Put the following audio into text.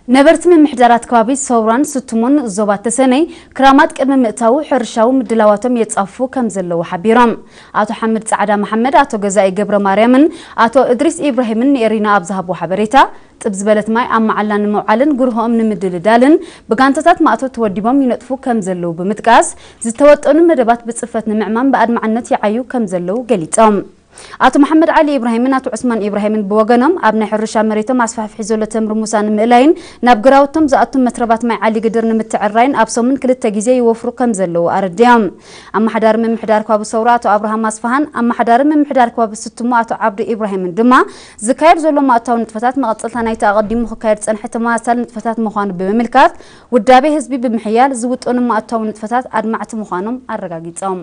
ነበርቲ ምምሕዳራት ከባቢ ሰውራን ስቱሞን ዞባ ተሰነይ ክራማት ቅድሚ ምእታዉ ሕርሻዊ ምድላዋቶም የጻፉ ከም ዘለዉ ሓቢሮም። ኣቶ ሓምድ ጻዕዳ መሓመድ፣ ኣቶ ገዛኢ ገብረ ማርያምን ኣቶ እድሪስ ኢብራሂምን ንኤሪና ኣብ ዝሃብዎ ሓበሬታ፣ ጥብ ዝበለት ማይ ኣብ መዓላ ንምውዓልን ጉርሆኦም ንምድልዳልን ብጋንታታት ማእቶ ተወዲቦም ይነጥፉ ከም ዘለዉ ብምጥቃስ፣ ዝተወጠኑ መደባት ብጽፈት ንምዕማም ብኣድማዕነት ይዓዩ ከም ዘለዉ ገሊጾም። ኣቶ መሓመድ ዓሊ ኢብራሂምን ኣቶ ዑስማን ኢብራሂምን ብወገኖም፣ ኣብ ናይ ሕርሻ መሬቶም ኣስፋሕፊሑ ዘሎ ተምሪ ሙሳ ንምእላይን ናብ ግራውቶም ዝኣቱ መትረባት ማይ ዓሊ ግድር ንምትዕራይን ኣብ ሰሙን ክልተ ግዜ ይወፍሩ ከም ዘለዉ ኣረዲኦም። ኣመሓዳሪ ምምሕዳር ከባቢ ሰውራ ኣቶ ኣብርሃም ኣስፋሃን ኣመሓዳሪ ምምሕዳር ከባቢ ስቱሞ ኣቶ ዓብዱ ኢብራሂምን ድማ፣ ዝካየድ ዘሎ ማእታዊ ንጥፈታት መቐጸልታ ናይቲ ኣቐዲሙ ክካየድ ዝጸንሐ ተመሳሳሊ ንጥፈታት ምዃኑ ብምምልካት፣ ውዳቤ ህዝቢ ብምሕያል ዝውጠኑ ማእታዊ ንጥፈታት ኣድማዕቲ ምዃኖም ኣረጋጊጾም።